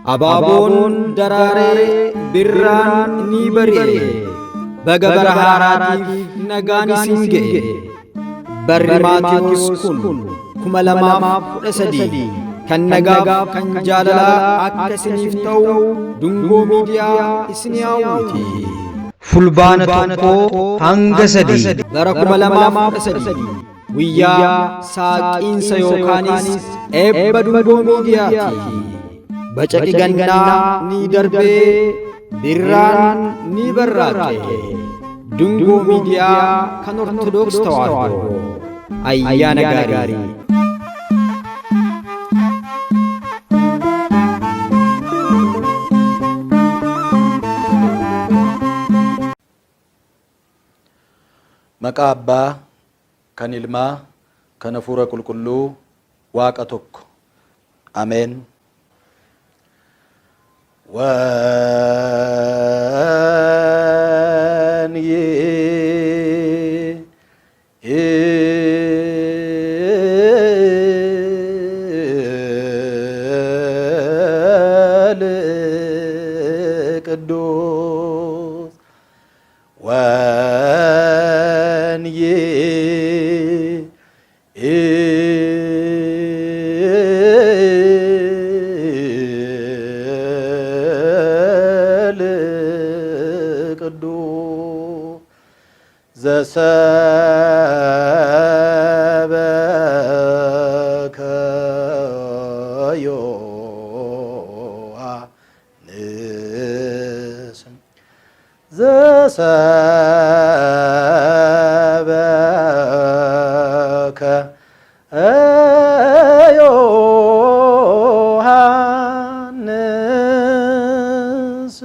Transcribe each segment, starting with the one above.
Abaaboon daraaree birraan ni bari'e. Baga bara haaraatiif nagaan isin ga'e. Barri Maatiyuus kun 2013 kan nagaaf kan jaalalaa akka isiniif ta'u Dungoo Miidiyaa isinii hawwiti. Fulbaana 1 hanga 3. Bara 2013 guyyaa saaqiinsa yookaanis eebba Dungoo Miidiyaati. Bacaqi gannaa ni darbee birraan ni barraaqe. Dungoo Miidiyaa kan Ortodoks Tawaahidoo. Ayyaana gaarii. Maqaa Abbaa, kan Ilmaa, kan Hafuura Qulqulluu, Waaqa tokko. Ameen. Wan ይል ቅዱስ ወን ይል ቅዱስ ዘሰበከ ዮሐንስ ዘሰበከ ዮሐንስ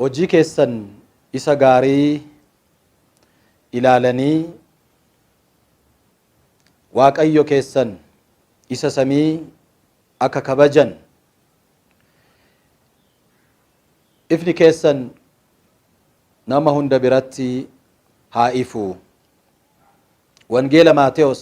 Hojii keessan isa gaarii ilaalanii Waaqayyo keessan isa samii akka kabajan, ifni keessan nama hunda biratti haa ifu. Wangeela Maatewos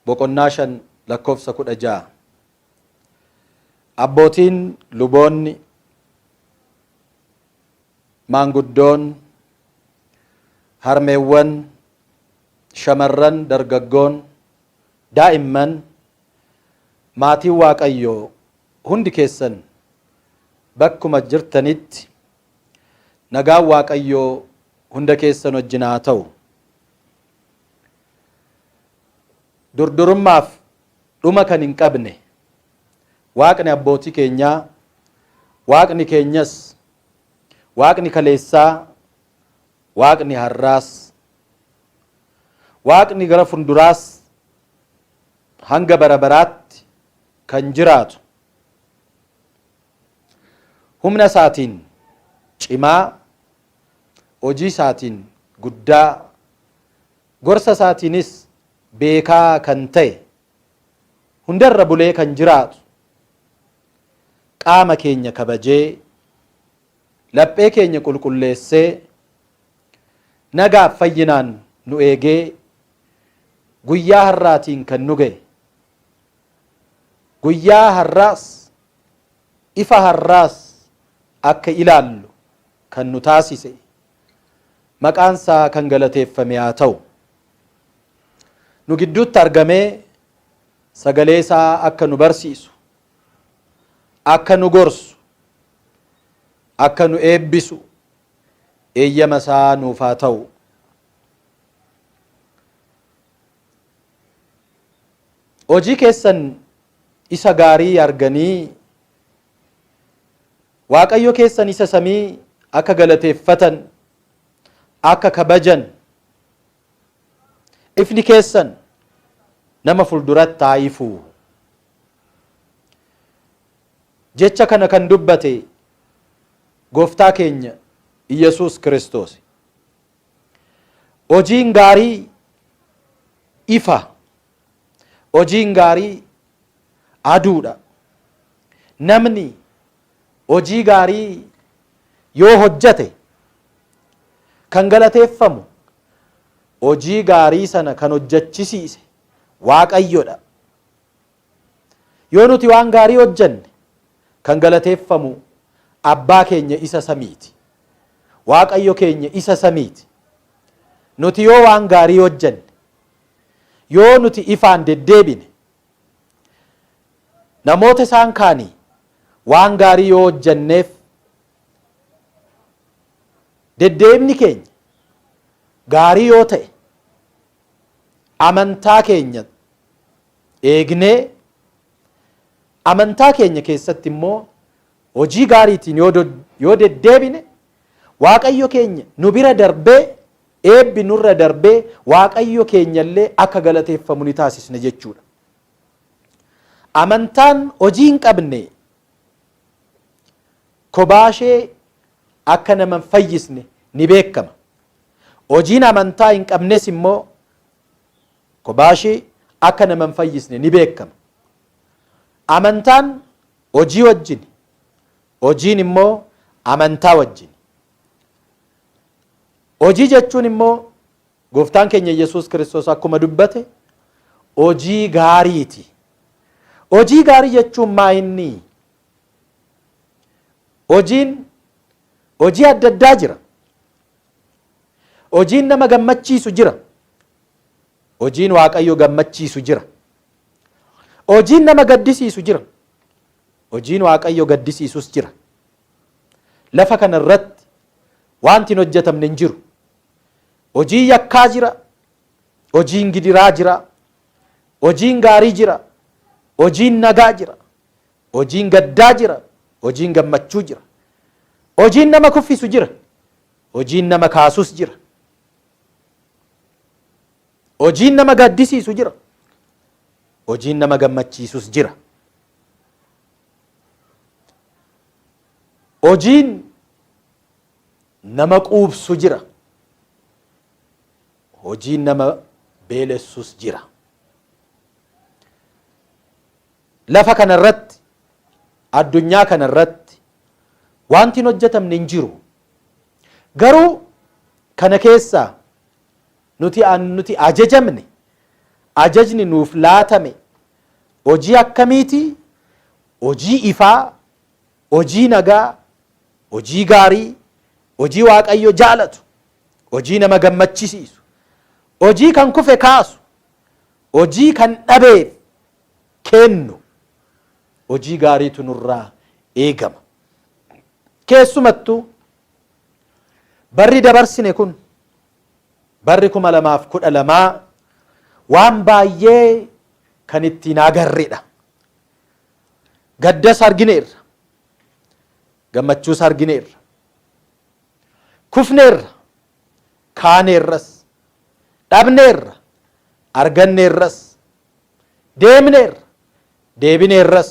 boqonnaa 5 lakkoofsa 16. Abbootiin luboonni, maanguddoon, harmeewwan, shamarran, dargaggoon, daa'imman, maatiin Waaqayyoo hundi keessan bakkuma jirtanitti nagaan Waaqayyoo hunda keessan wajjin haa ta'u. Durdurummaaf dhuma kan hin qabne Waaqni abbootii keenyaa, Waaqni keenyas, Waaqni kaleessaa, Waaqni har'aas, Waaqni gara funduraas hanga bara baraatti kan jiraatu humna isaatiin cimaa, hojii isaatiin guddaa, gorsa isaatiinis beekaa kan ta'e, hundarra bulee kan jiraatu, qaama keenya kabajee, laphee keenya qulqulleessee, nagaaf fayyinaan nu eegee guyyaa har'aatiin kan nu ga'e, guyyaa har'aas ifa har'aas akka ilaallu kan nu taasise maqaan isaa kan galateeffame haa ta'u. Nu gidduutti argamee sagalee isaa akka nu barsiisu, akka nu gorsu, akka nu eebbisu eeyyama isaa nuuf haa ta'u. Hojii keessan isa gaarii arganii Waaqayyo keessan isa samii akka galateeffatan, akka kabajan, ifni keessan nama fulduratti haa ifu. Jecha kana kan dubbate Gooftaa keenya Iyyasuus Kiristoos. Hojiin gaarii ifa. Hojiin gaarii aduudha. Namni hojii gaarii yoo hojjate kan galateeffamu hojii gaarii sana kan hojjachisiise Waaqayyodha. Yoo nuti waan gaarii hojjenne kan galateeffamu abbaa keenya isa samiiti. Waaqayyo keenya isa samiiti. Nuti yoo waan gaarii hojjenne, yoo nuti ifaan deddeebine, namoota isaan kaanii waan gaarii yoo hojjenneef, deddeebni keenya gaarii yoo ta'e, amantaa keenya eegnee, amantaa keenya keessatti immoo hojii gaariitiin yoo deddeebine, Waaqayyo keenya nu bira darbee, eebbi nurra darbee, Waaqayyo keenya illee akka galateeffamu ni taasisna jechuudha. Amantaan hojii hin qabne kobaashee akka nama hin fayyisne ni beekama. Hojiin amantaa hin qabnes immoo kobaashee akka nama hin fayyisne ni beekama. Amantaan hojii wajjin, hojiin immoo amantaa wajjin. Hojii jechuun immoo gooftaan keenya Yesuus Kiristoos akkuma dubbate hojii gaariiti. Hojii gaarii jechuun maa inni? Hojiin hojii adda addaa jira. Hojiin nama gammachiisu jira. Hojiin Waaqayyo gammachiisu jira. Hojiin nama gaddisiisu jira. Hojiin Waaqayyo gaddisiisus jira. Lafa kana irratti wanti hin hojjetamne hin jiru. Hojiin yakkaa jira. Hojiin gidiraa jira. Hojiin gaarii jira. Hojiin nagaa jira. Hojiin gaddaa jira. Hojiin gammachuu jira. Hojiin nama kuffisu jira. Hojiin nama kaasus jira. Hojiin nama gaddisiisu jira. Hojiin nama gammachiisus jira. Hojiin nama quubsu jira. Hojiin nama beelessus jira. Lafa kana irratti, addunyaa kana irratti wanti hin hojjetamne hin jiru. Garuu kana keessaa nuti ajajamne, ajajni nuuf laatame hojii akkamiiti? Hojii ifaa, hojii nagaa, hojii gaarii, hojii Waaqayyo jaalatu, hojii nama gammachisiisu, hojii kan kufe kaasu, hojii kan dhabeef kennu, hojii gaariitu nurraa eegama. Keessumattuu barri dabarsine kun, barri 2012, waan baay'ee kan ittiin agarredha. Gaddas argineerra. Gammachuus argineerra. Kufneerra. Kaaneerras. Dhabneerra. Arganneerras. Deemneerra. Deebineerras.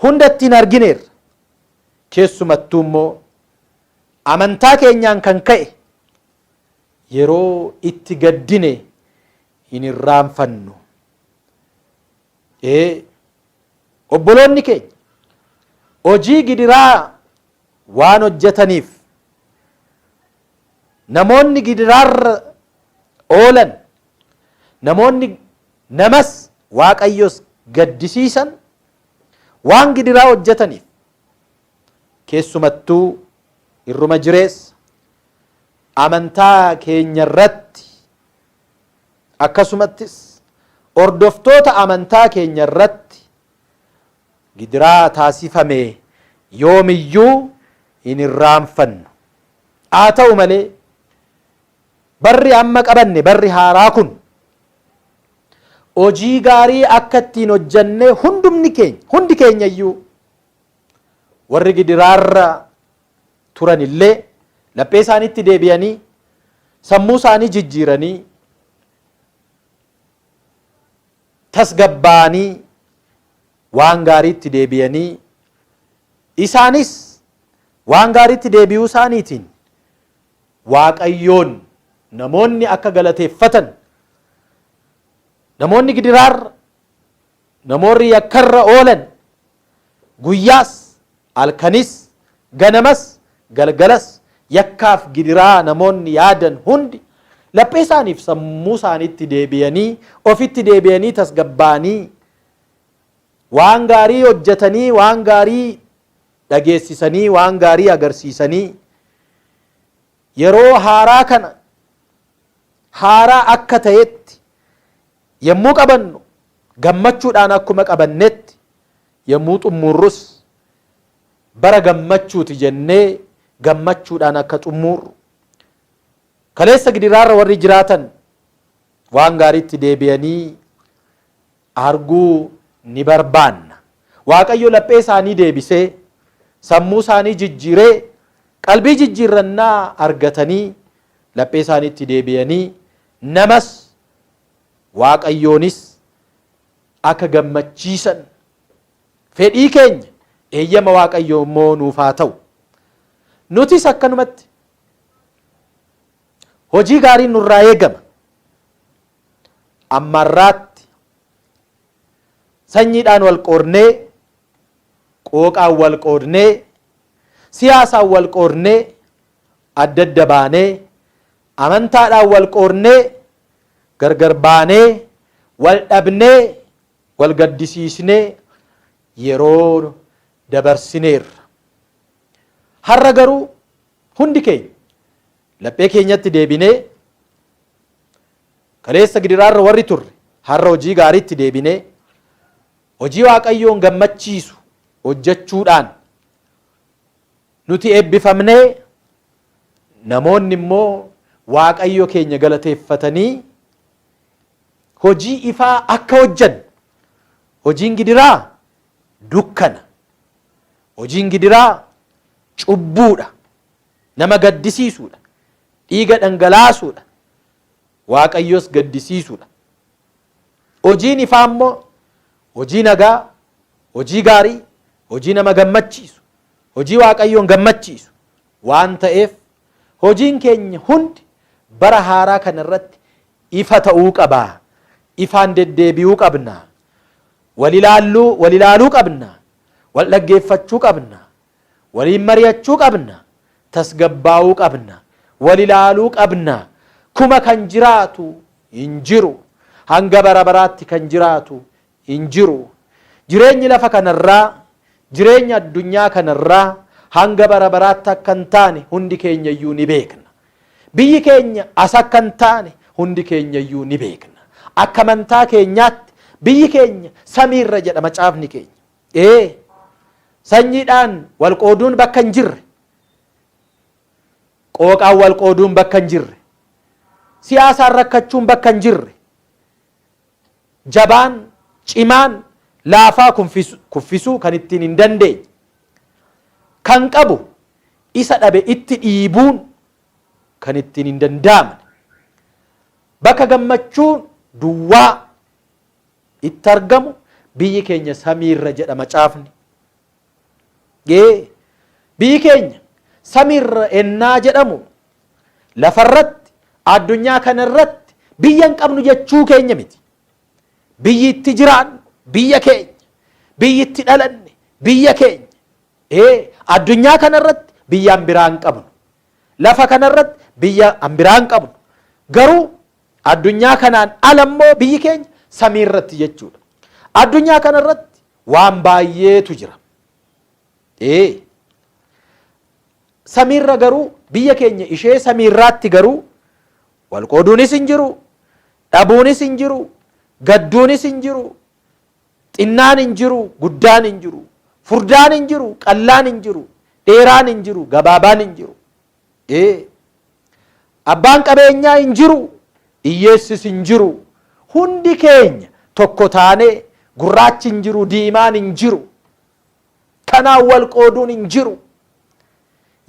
Hunda ittiin argineerra. Keessumattuu immoo amantaa keenyaan kan ka'e yeroo itti gaddine hin irraanfannu. Obboloonni keenya hojii gidiraa waan hojjetaniif, namoonni gidiraarra oolan, namoonni namas Waaqayyos gaddisiisan waan gidiraa hojjetaniif, keessumattuu irruma jireessa amantaa keenya irratti, akkasumattis hordoftoota amantaa keenya irratti gidiraa taasifame yoomiyyuu hin irraanfannu. Haa ta'u malee barri amma qabanne, barri haaraa kun, hojii gaarii akka ittiin hojjannee hundumni keenya, hundi keenya iyyuu, warri gidiraarra turan illee laphee isaaniitti deebi'anii, sammuu isaanii jijjiiranii, tasgabbaa'anii, waan gaariitti deebi'anii, isaanis waan gaariitti deebi'uu isaaniitiin Waaqayyoon namoonni akka galateeffatan, namoonni gidiraarra, namoonni yakkarra oolan guyyaas halkanis ganamas galgalas yakkaaf gidiraa namoonni yaadan hundi laphee isaaniif sammuu isaaniitti deebi'anii, ofitti deebi'anii, tasgabbaa'anii Waan gaarii hojjetanii, waan gaarii dhageessisanii, waan gaarii agarsiisanii, yeroo haaraa kana haaraa akka ta'etti yommuu qabannu, gammachuudhaan akkuma qabannetti yommuu xumurrus bara gammachuuti jennee gammachuudhaan akka xumurru, kaleessa gidiraarra warri jiraatan waan gaariitti deebi'anii arguu ni barbaanna. Waaqayyo laphee isaanii deebisee, sammuu isaanii jijjiiree, qalbii jijjiirrannaa argatanii, laphee isaaniitti deebi'anii namas Waaqayyoonis akka gammachiisan fedhii keenya, eeyyama Waaqayyoo immoo nuuf haa ta'u. Nutis akkanumatti hojii gaariin nurraa eegama. Ammarraatti sanyiidhaan wal qoodnee, qooqaan wal qoodnee, siyaasaan wal qoodnee, adda adda baanee, amantaadhaan wal qoodnee, gargar baanee, wal dhabnee, wal gaddisiisnee yeroo dabarsineerra. Har'a garuu hundi keenya laphee keenyatti deebinee, kaleessa gidiraarra warri turre har'a hojii gaariitti deebinee, hojii Waaqayyoon gammachiisu hojjechuudhaan nuti eebbifamnee, namoonni immoo Waaqayyo keenya galateeffatanii hojii ifaa akka hojjennu. Hojiin gidiraa dukkana, hojiin gidiraa cubbuudha, nama gaddisiisuudha, dhiiga dhangalaasuudha, Waaqayyos gaddisiisuudha. Hojiin ifaa immoo hojii nagaa, hojii gaarii, hojii nama gammachiisu, hojii Waaqayyoon gammachiisu waan ta'eef, hojiin keenya hundi bara haaraa kana irratti ifa ta'uu qaba. Ifaan deddeebi'uu qabna. Wal ilaalluu, wal ilaaluu qabna. Wal dhaggeeffachuu qabna. Waliin mari'achuu qabna. Tasgabbaa'uu qabna. Wal ilaaluu qabna. Kuma kan jiraatu hin jiru. Hanga bara baraatti kan jiraatu hin jiru. Jireenyi lafa kanarraa, jireenya addunyaa kanarraa hanga bara baraatti akka hin taane hundi keenya iyyuu ni beekna. Biyyi keenya as akka hin taane hundi keenya iyyuu ni beekna. Akka amantaa keenyaatti biyyi keenya samiirra jedha macaafni keenya. Ee, sanyiidhaan wal qooduun bakka hin jirre, qooqaan wal qooduun bakka hin jirre, siyaasaan rakkachuun bakka hin jirre, jabaan, cimaan laafaa kuffisuu kan ittiin hin dandeenye, kan qabu isa dhabe itti dhiibuun kan ittiin hin danda'amne, bakka gammachuun duwwaa itti argamu biyyi keenya samiirra jedha macaafni. Ee, biyyi keenya samiirra ennaa jedhamu lafarratti, addunyaa kanarratti biyya hin qabnu jechuu keenya miti. Biyyi itti jiraannu biyya keenya, biyyi itti dhalanne biyya keenya. Ee, addunyaa kanarratti biyya an biraa hin qabnu. Lafa kanarratti biyya an biraa hin qabnu. Garuu addunyaa kanaan ala immoo biyyi keenya samiirratti jechuudha. Addunyaa kanarratti waan baay'eetu jira. Ee, samiirra garuu, biyya keenya ishee samiirraatti garuu wal qooduunis hin jiru, dhabuunis hin jiru, gadduunis hin jiru, xinnaan hin jiru, guddaan hin jiru, furdaan hin jiru, qallaan hin jiru, dheeraan hin jiru, gabaabaan hin jiru. Ee, abbaan qabeenyaa hin jiru, hiyyeessis hin jiru. Hundi keenya tokko taanee, gurraachi hin jiru, diimaan hin jiru. Kanaan wal qooduun hin jiru.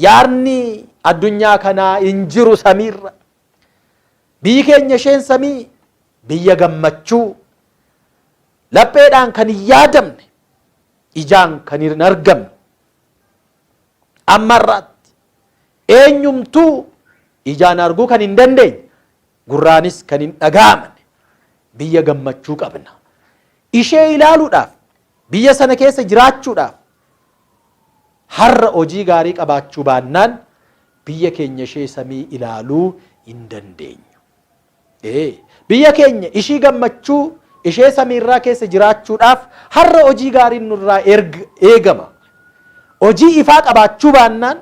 Yaadni addunyaa kanaa hin jiru samiirra. Biyyi keenya isheen samii biyya gammachuu, lapheedhaan kan hin yaadamne, ijaan kan hin argamne, amma irraatti eenyumtuu ijaan arguu kan hin dandeenye, gurraanis kan hin dhaga'amne biyya gammachuu qabna. Ishee ilaaluudhaaf, biyya sana keessa jiraachuudhaaf har'a hojii gaarii qabaachuu baannaan biyya keenya ishee samii ilaaluu hin dandeenyu. Ee, biyya keenya ishii gammachuu ishee samiirraa keessa jiraachuudhaaf har'a hojii gaariin nurraa eegama. Hojii ifaa qabaachuu baannaan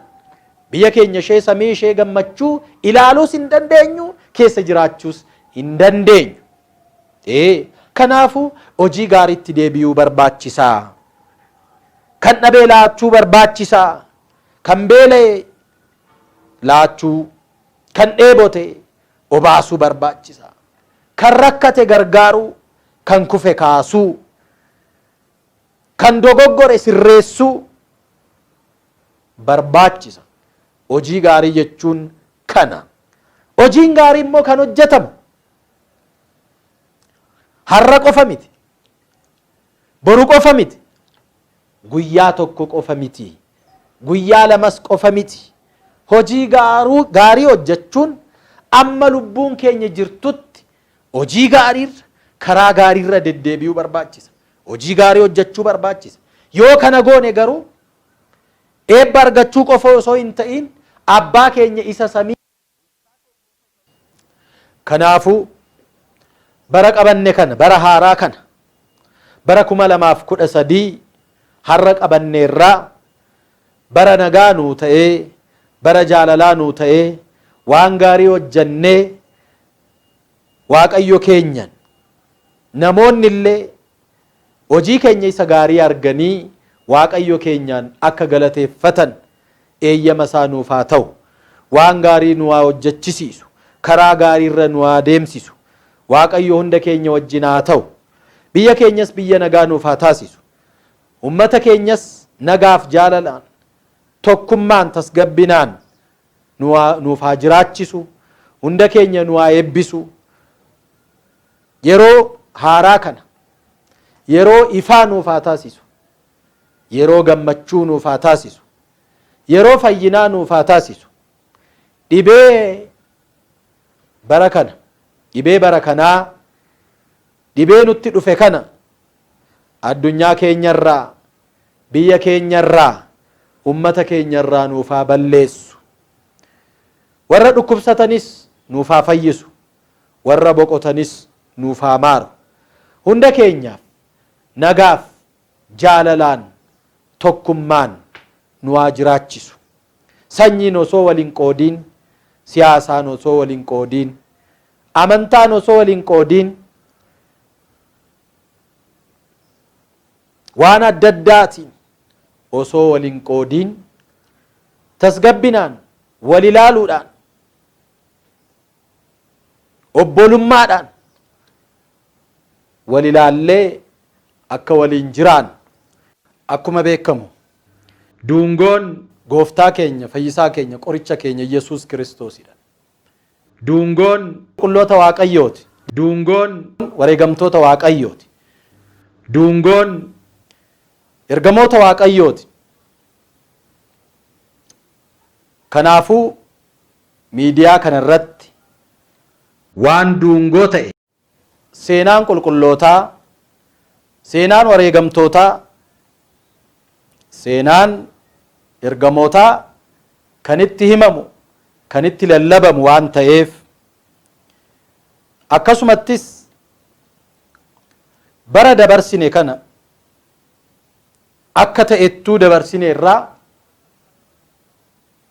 biyya keenya ishee samii ishee gammachuu ilaaluus hin dandeenyu, keessa jiraachuus hin dandeenyu. Kanaafuu hojii gaariitti deebi'uu barbaachisaa. Kan dhabee laachuu barbaachisaa. Kan beela'e laachuu, kan dheebote obaasuu barbaachisa. Kan rakkate gargaaruu, kan kufe kaasuu, kan dogoggore sirreessuu barbaachisa. Hojii gaarii jechuun kana. Hojiin gaarii immoo kan hojjetamu har'a qofa miti, boru qofa miti, guyyaa tokko qofa miti, guyyaa lamas qofa miti. Hojii gaarii hojjechuun amma lubbuun keenya jirtutti hojii gaariirra, karaa gaariirra deddeebi'uu barbaachisa. Hojii gaarii hojjechuu barbaachisa. Yoo kana goone garuu eebba argachuu qofa osoo hin ta'in abbaa keenya isa samii. Kanaafuu bara qabanne kana, bara haaraa kana, bara 2013 har'a qabanneerraa bara nagaa nuu ta'ee, bara jaalalaa nuu ta'ee, waan gaarii hojjannee Waaqayyo keenyan namoonni illee hojii keenya isa gaarii arganii Waaqayyo keenyaan akka galateeffatan eeyyama isaa nuuf haa ta'u. Waan gaarii nu haa hojjechisiisu. Karaa gaariirra nu haa deemsisu. Waaqayyo hunda keenya wajjin haa ta'u. Biyya keenyas biyya nagaa nuuf haa taasisu. Ummata keenyas nagaaf jaalalaan, tokkummaan, tasgabbinaan nuuf haa jiraachisu. Hunda keenya nu haa eebbisu. Yeroo haaraa kana yeroo ifaa nuuf haa taasisu. Yeroo gammachuu nuuf haa taasisu. Yeroo fayyinaa nuuf haa taasisu. Dhibee bara kana, dhibee bara kanaa, dhibee nutti dhufe kana addunyaa keenyarraa, biyya keenyarraa, ummata keenyarraa nuuf haa balleessu. Warra dhukkubsatanis nuuf haa fayyisu. Warra boqotanis nuuf haa maaru. Hunda keenyaaf nagaaf jaalalaan tokkummaan nu haa jiraachisu. Sanyiin osoo wal hin qoodiin, siyaasaan osoo wal hin qoodiin, amantaan osoo wal hin qoodiin, waan adda addaatiin osoo wal hin qoodiin, tasgabbinaan wal ilaaluudhaan, obbolummaadhaan wal ilaallee akka waliin jiraannu. Akkuma beekamu Dungoon gooftaa keenya, fayyisaa keenya, qoricha keenya Yesuus Kiristoosidha. Dungoon qulqulloota Waaqayyooti. Dungoon wareegamtoota Waaqayyooti. Dungoon ergamoota Waaqayyooti. Kanaafuu miidiyaa kana irratti waan dungoo ta'e, seenaan qulqullootaa, seenaan wareegamtootaa, seenaan ergamootaa kan itti himamu, kan itti lallabamu waan ta'eef, akkasumattis bara dabarsine kana akka ta'ettuu dabarsine irraa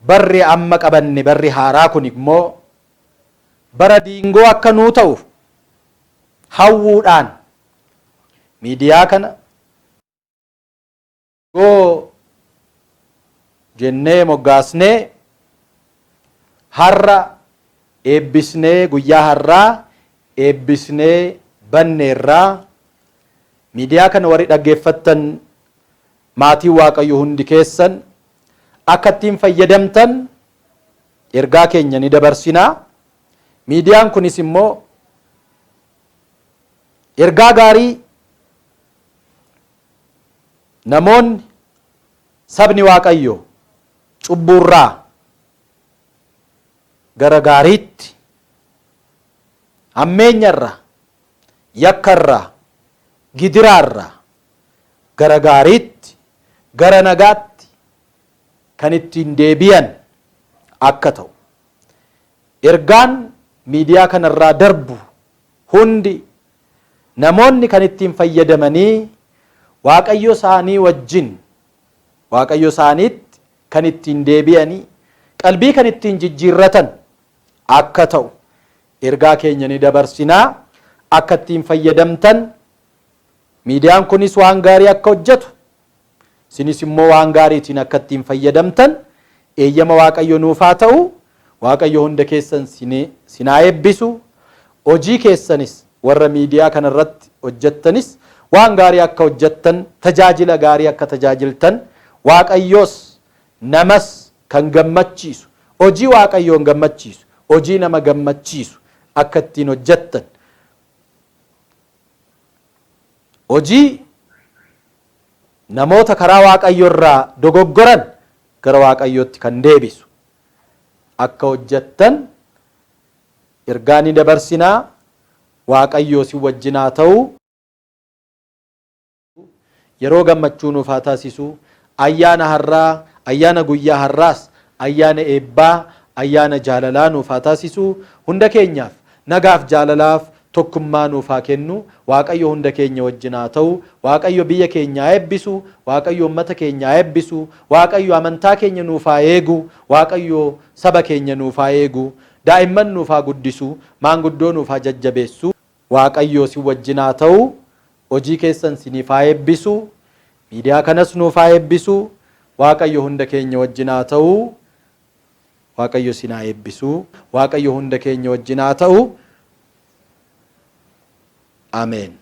barri amma qabanne, barri haaraa kun immoo bara diingoo akka nuu ta'u hawwuudhaan miidiyaa kana goo jennee moggaasnee har'a eebbisnee, guyyaa har'aa eebbisnee banneerraa. Miidiyaa kana warri dhaggeeffattan, maatiin Waaqayyo hundi keessan akka ittiin fayyadamtan ergaa keenya ni dabarsinaa. Miidiyaan kunis immoo ergaa gaarii namoonni, sabni Waaqayyo cubbuurraa gara gaariitti, hammeenyarraa, yakkarraa, gidiraarraa gara gaariitti, gara nagaatti kan ittiin deebi'an akka ta'u, ergaan miidiyaa kanarraa darbu hundi Namoonni kan ittiin fayyadamanii Waaqayyo isaanii wajjin Waaqayyo isaaniitti kan ittiin deebi'anii qalbii kan ittiin jijjiirratan akka ta'u ergaa keenya ni dabarsinaa. Akka ittiin fayyadamtan, miidiyaan kunis waan gaarii akka hojjetu, isinis immoo waan gaariitiin akka ittiin fayyadamtan eeyyama Waaqayyo nuuf haa ta'u. Waaqayyo hunda keessan sin haa eebbisu. Hojii keessanis, warra miidiyaa kanarratti hojjettanis, waan gaarii akka hojjettan, tajaajila gaarii akka tajaajiltan, Waaqayyoos namas kan gammachiisu, hojii Waaqayyoon gammachiisu, hojii nama gammachiisu akka ittiin hojjettan, hojii namoota karaa Waaqayyo irraa dogoggoran gara Waaqayyootti kan deebisu akka hojjettan ergaa ni dabarsinaa. Waaqayyoo si wajjin haa ta'u. Yeroo gammachuu nuuf haa taasisu. Ayyaana har'aa, ayyaana guyyaa har'aas ayyaana eebbaa, ayyaana jaalalaa nuuf haa taasisu. Hunda keenyaaf nagaaf, jaalalaaf tokkummaa nuuf haa kennu. Waaqayyo hunda keenya wajjin haa ta'u. Waaqayyo biyya keenya haa eebbisu. Waaqayyo uummata keenya haa eebbisu. Waaqayyo amantaa keenya nuuf haa eegu. Waaqayyo saba keenya nuuf haa eegu. Daa'imman nuuf haa guddisu. Maanguddoo nuuf haa jajjabeessu. Waaqayyo si wajjin haa ta'u. Hojii keessan siniif haa eebbisu. Miidiyaa kanas nuuf haa eebbisu. Waaqayyo hunda keenya wajjin haa ta'u. Waaqayyo sin haa eebbisu. Waaqayyo hunda keenya wajjin haa ta'u. Ameen.